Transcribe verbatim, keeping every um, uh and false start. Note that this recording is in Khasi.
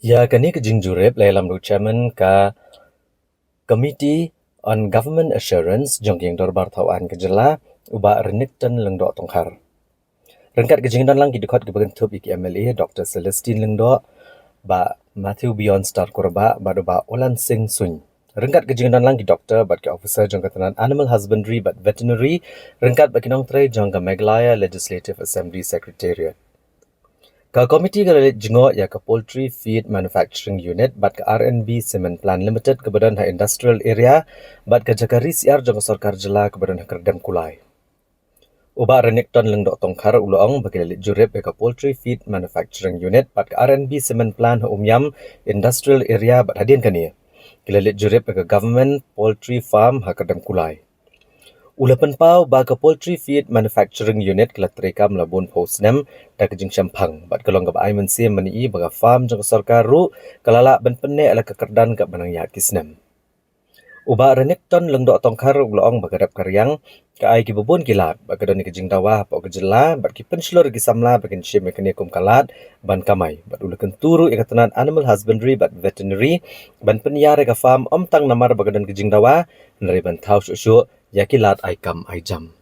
Ïa kane ka jingjurip la ïalam da u chairman ka Committee on Government Assurance jong ka ïing dorbar thaw aiñ ka jylla, u Bah Renikton Lyngdoh Tongkhar. Ryngkat ka jingdon lang ki dkhot kiba kynthup ïa ki M L A, Doctor Celestine Lyngdoh, Bah Matthew Beyondstar Kurbah bad u Bah Olan Singh Suin. Ryngkat ka jingdon lang ki doktor bad ki officer jong ka tnat Animal Husbandry bad Veterinary, ryngkat bad ki nongtrei jong ka Meghalaya Legislative Assembly Secretariat. Ka komiti ka la leit jngoh ïa ka Poultry Feed Manufacturing Unit bad ka R and B Cement Plant Limited kaba don ha Industrial Area bad ka jaka ri syiar jong ka sorkar jylla kaba don ha Kyrdem Kulai. U Bah Renikton Lyngdoh Tongkhar u la ong ba ki la leit jurip ïa ka Poultry Feed Manufacturing Unit bad ka R and B Cement Plant ha Umiam Industrial Area bad hadien kane ki la leit jurip ïa ka Government Poultry Farm ha Kyrdem Kulai. U la pynpaw ba ka Poultry Feed Manufacturing Unit ka la treikam la bun phew snem da ka jingshemphang bad ka long kaba ai mynsiem ban ïohi ba ka farm jong ka sorkar ruh ka la lah ban pynneh la ka kyrdan kaba nang ïaid ki snem. U Bah Renikton Lyngdoh Tongkhar u la ong ba ka rep ka riang ka ai kiba bun ki lad bad ka don ïa ka jingdawa hapoh ka jylla bad ki pynshlur ïa ki samla ba kin shim ïa kane kum ka lad ban kamai bad u la kyntu ruh ïa ka tnat Animal Husbandry bad Veterinary ban pynïar ïa ka farm ym tang namar ba ka don ka jingdawa hynrei ban thaw shuh shuh ïa ki lad ai kam ai jam.